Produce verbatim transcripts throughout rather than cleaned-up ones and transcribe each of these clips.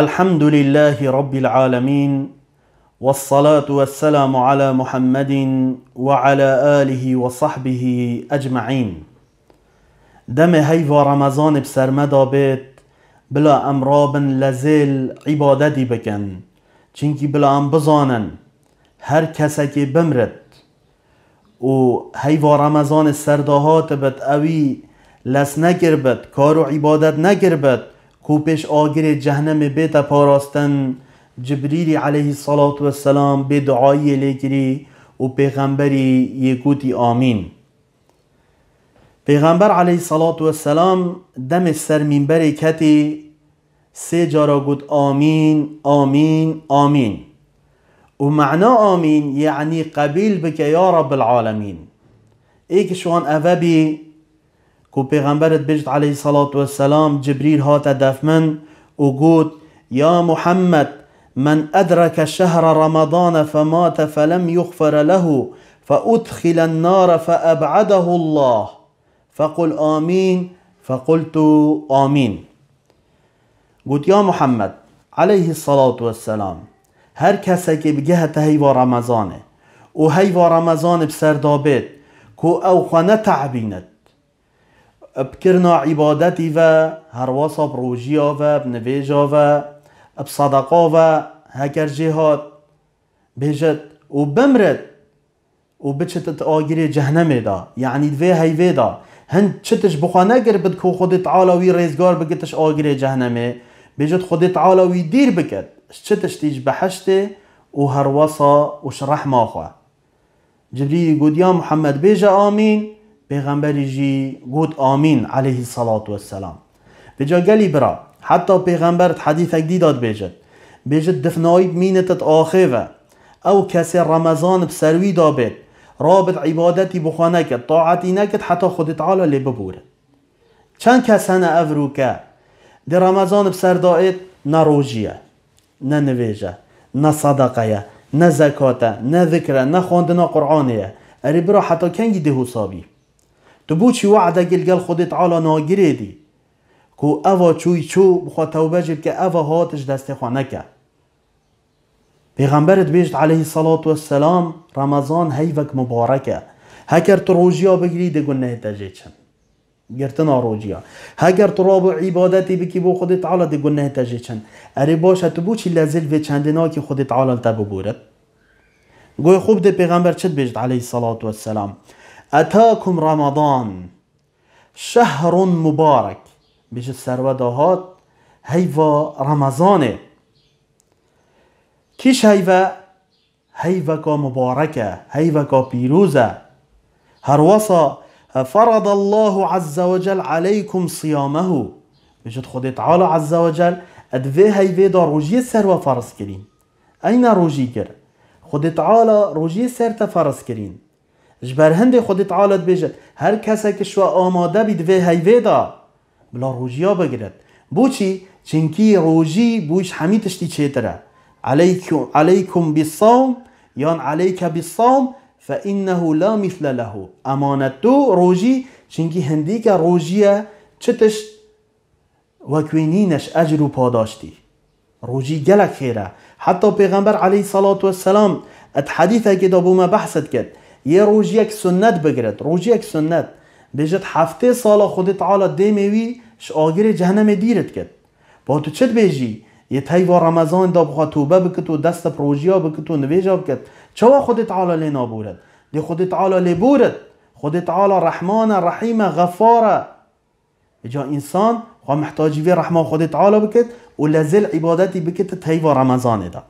الحمد لله رب العالمين، والصلاة والسلام على محمد وعلى آله وصحبه أجمعين. Demê heyva Remezanê bi ser me de bêt, bila em rabin lezêl îbadetî bikin. Çimkî bila em bizanin, her kesekê bimrit û heyva Remezanê ser de hatibit, ewî lez nekiribit, kar û îbadet nekiribit, ku pêş agirê cehnemê bête parastin, Cibrîlî aleyhisselatu vesselam bê duayiyê lê kirî û pêxemberî yê gotî amîn. Pêxember aleyhisselatu vesselam demê ser mînberê ketî, sê cara got, "Amîn, amîn, amîn." Û mena amîn, yanî qebîl bike ya Rabbil alemîn. Êk ji wan eve bî, ku Pêxember dibêjit aleyhisselatu vesselam, Cibrîl hate def min û got, "Ya Muhammed, men edreke şehre Ramadane femate felem yuxfere lehu fe udxilen nare fe eb'adehu Allah. Fequl amîn, fequltu amîn." Got, "Ya Muhammed, aleyhisselatu vesselam, her kesekê bigehete heyva Remezanê û heyva Remezanê bi ser de bêt, ku ew xwe nete'bînit bi kirina îbadetî ve, herwesa bi rojiya ve, bi nivêja ve, bi sedeqa ve, heker jê hat, bêjit û bimrit, û biçit di agirê cehnemê de, yanî di vê heyvê de, hin çi tişt bi xwe nekiribit ku Xwedê Teala wî rêzgar bikit ji agirê cehnemê, bêjit Xwedê Teala wî dîr bikit, ji çi tiştî, ji behiştê û herwesa û ji rehma xwe." Cibrîlî got, "Ya Muhammed, bêje amîn." Pêxemberî jî got, "Amîn, aleyhisselatu vesselam." Vêca gelî bira, heta Pêxember di hedîsek dî de dibêjit, bêjit, "Difnayî bimînit di axê ve." Ew kesê Remezan bi ser wî de bêt, rabit îbadetî bi xwe nekit, taetî nekit, heta Xwedê Teala lê biborit. Çend kes hene ev rûke? Di Remezan bi ser de êt, ne rojî ye, ne nivêj e, ne sedeqe ye, ne zekat e, ne zikr e, ne xwendina Qur'anê ye. Erê bira, heta kengî dê hosa bî? Tu bo çî we'dekî li gel Xwedê Teala nagirê dî? Ku eva çûyî çû, bi xwe tewbe jî bike, eva hat ji destê xwe neke. Pêxember dibêjit aleyhisselatu vesselam, Remezan heyvek mubarek e. Heker tu rojiya bigirî, dê gunehê te jê çin. Girtina rojiya. Heker tu rabû îbadetî bikî bo Xwedê Teala, dê gunehê te jê çin. Erê baş e, tu bo çî lezil vê çendê nakî Xwedê Teala li te biborit? Goyê xwe bidê Pêxember çi dibêjit aleyhisselatu vesselam. Etakum Ramadan. Şehrun mubarek. Bêjit ser we de hat heyva Remezanê. Kîş heyve? Heyveka mubarek e, heyveka pîroz e. Herwesa, feradallahu azze ve cel aleykum siyamehu. Bêjit Xwedê Teala azze ve cel, di vê heyvê de rojiyê ser we ferz kirîn. Eyna rojî kir? Xwedê Teala rojiyê ser te ferz kirîn. Ji ber hindê Xwedê Teala dibêjit, her kesek ji we amade bî di vê heyvê de, bila rojiya bigirit. Boçî? Çimkî rojî bo ji hemî tiştî çêtir e. Aleyku-, aleykum bis-sawm yan aleyke bis-sawm fe innehu la misle lehu. Emanet tu rojî, çimkî hindîke rojî ye, çi tişt wek wî nîne ji ecr û padaştî. Rojî gelek xêr e. Heta Pêxember aleyhisselatu vesselam di hedîsekê de bo me behs dikit. Yê rojiyek sunnet bigirit. Rojiyek sunnet. Bêjit heftê sala Xwedê Teala dêmê wî ji agirê cehnemê dîr dikit. Ba tu çi dibêjî? Yê di heyva Remezanê de bi xwe tobe bikit û dest bi rojiya bikit û nivêja bikit. Çawa Xwedê Teala lê naborit? Dê Xwedê Teala lê borit. Xwedê Teala Rehman e, Rehîm e, Xefar e. Îca însan xwe mihtacî vê rehma Xwedê Teala bikit û lezêl îbadetî bikit di heyva Remezanê de.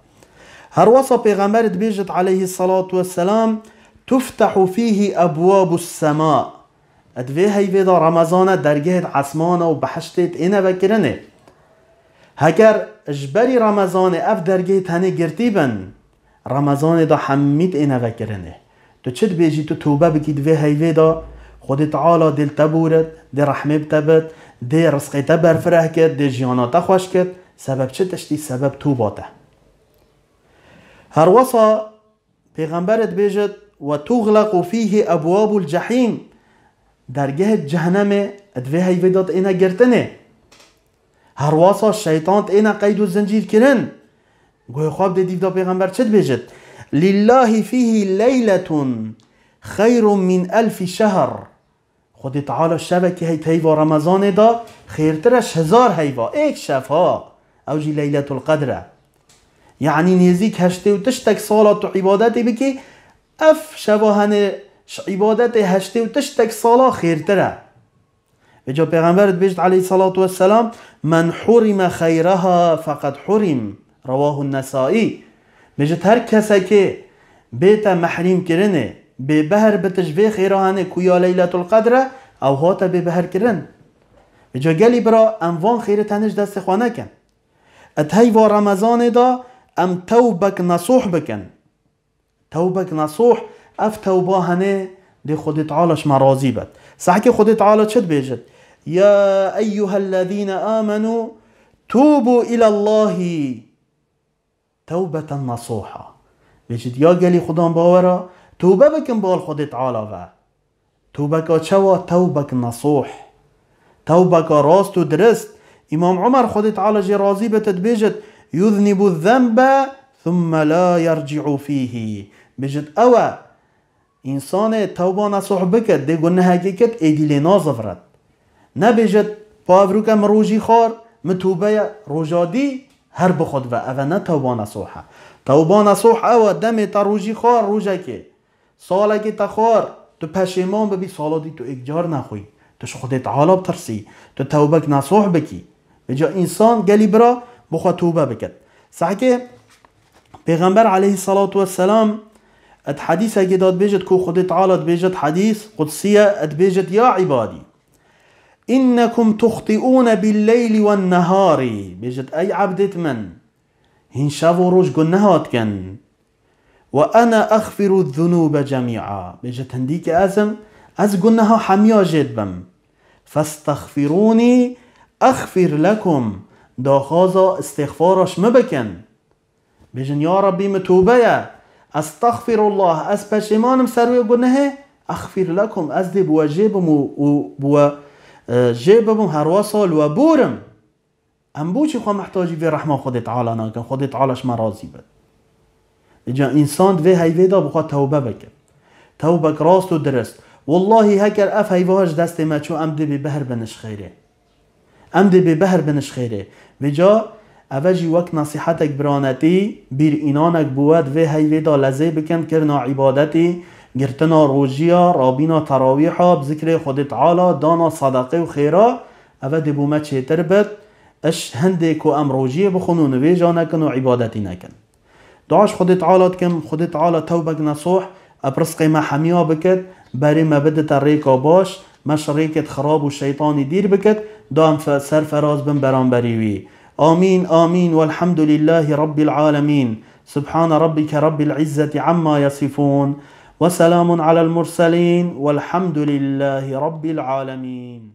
Herwesa Pêxember dibêjit aleyhisselatu vesselam, "Tuftehu fîhî ebwabu sema." Di vê heyvê de Remezan e dergehê di esmana û behiştê têne vekirinê. Heger ji berî Remezanê ev dergehê tenê girtî bin, Remezanê de hemî têne vekirinê. Tu çi dibêjî, tu tobe bikî di vê heyvê de, Xwedê Teala dê li te borit, dê rehmê bi te bit, dê rizqê te berfireh kit, dê jiyana te xweş kit, sebeb çi tiştî, sebeb toba te. Herwesa Pêxember dibêjit, "Ve tuxlequ fîhî ebwabul cehîm." Dergehê cehnemê di vê heyvê de têne girtinê. Herwasa şeytan têne qeyd û zincîr kirin. Guhê xwe bidê dîv de pêxember çi dibêjit? Lillahi fîhî leyletun xeyrun min elfî şehr. Xwedê Teala şevekî hey heyva Remezanê de xêrtir e ji hezar heyva. Êk şev ha. Ew jî Leyletul Qedr e. Yanî nêzîk heştê û tiştek sala tu îbadetê bikî, ev şeva hene ji îbadetê heştê û tiştek sala xêrtir e. Vêca Pêxember dibêjit aleyhissalatu vesselam, "Men hurime xeyreha feqed hurim." Rewahu Nesai. Bêjit her kesekê bête mehrîm kirinê, bêbehr bit ji vê xêra hene ku ya Leyletul Qedr e, ew hate bêbehr kirin. Vêca gelî bira em van xêrê tenê ji destê xwe nekin. Di heyva Remezanê de em tewbek nesûh bikin. Tewbek nesûh, ev tewba hene dê Xwedê Teala ji me razî bet. Sehkê Xwedê Teala çi dibêjit? Ya eyyuhellezîne amenû tûbû îlallahî tewbeten nesûha. Bêjit, ya gelî Xudan bawera, tewbe bikin bal Xwedê Teala ve. Tewbeka çawa? Tewbek nesûh. Tewbeka rast û dirist. Îmam Umer, Xwedê Teala jê razî bit, dibêjit, "Yuznibu zenbe thumme la yerci'u fîhî." Bêjit, ew e, însanê tewba nesûh bikit, dê gunehekê kit, êdî lê nazivret. Nebêjit, "Pa evroke min rojî xwar, min tewbe ye, roja dî her bi xwe dive." Ev e ne tewba nesûh e. Tewba nesûh ew e, demê te rojî xwar, rojekê. Salekê te xwar, tu peşêman bibî, sala dî tu êk car nexwî. Tu ji Xwedê Teala bitirsî, tu tewbek nesûh bikî. Vêca însan gelî bira bi xwe tewbe biket. Sehkê Pêxember aleyhissalatu vesselam di hedîsekê de dibêjit ku Xwedê Teala dibêjit, hedîs qudsî ye, dibêjit, "Ya îbadî, innekum tuxtiûne billeyli wen neharî." Bêjit, ey ebdêt min, hîn şev û roj guneha dikin. "Ve ene exfiru zunûbe cemî'a." Bêjit, hindî ki ez im, ez guneha hemiya jê dibim. "Festexfirûnî exfir lekum." Daxwaza îstixfara ji min bikin. Bêjin, ya Rabbî, min tûbe ye. Estexfirullah, ez peşêman im ser wê gunehê. Exfir lekum, ez dê bi we jê bim û, û bi we, e, jê bibim, herwesa li we bûrim. Em boçî xwe mihtacî vê rehma Xwedê Teala nakin? Xwedê Teala ji me razî be. Îca însan di vê heyvê de bi xwe tewbe bike. Tewbek rast û dirist. Wellahî heker ev heyva ji destê me çû, em dê bêbehr bin ji xêrê. Em dê bêbehr bin ji xêrê. Vêca eve jî wek nesîhetek biranetî, bîr înanek bi we di vê heyvê de lezê bikin, kirina îbadetî, girtina rojiya, rabîna terawîha, bi zikrê Xwedê Teala, dana sedeqê û xêra, eve dê bo me çêtir bit. Iş hindê ku em rojiyê bixwin û nivêja nekin û îbadetî nekin. Dua ji Xwedê Teala dikim, Xwedê Teala tewbek nesoh, eb rizqê me hemiya bikit, berê me bidite rêka baş, me ji rêkêt xirab û şeytanî dîr bikit, da em fe-, serferaz bin beramberî wî. Amîn, amîn, welhamdulîllahî Rabbîl alemîn. Subhane Rabbîke Rabbîl îzzeti amma yesifûn. Ve selâmun alel murselîn, welhamdulîllahî Rabbîl alemîn.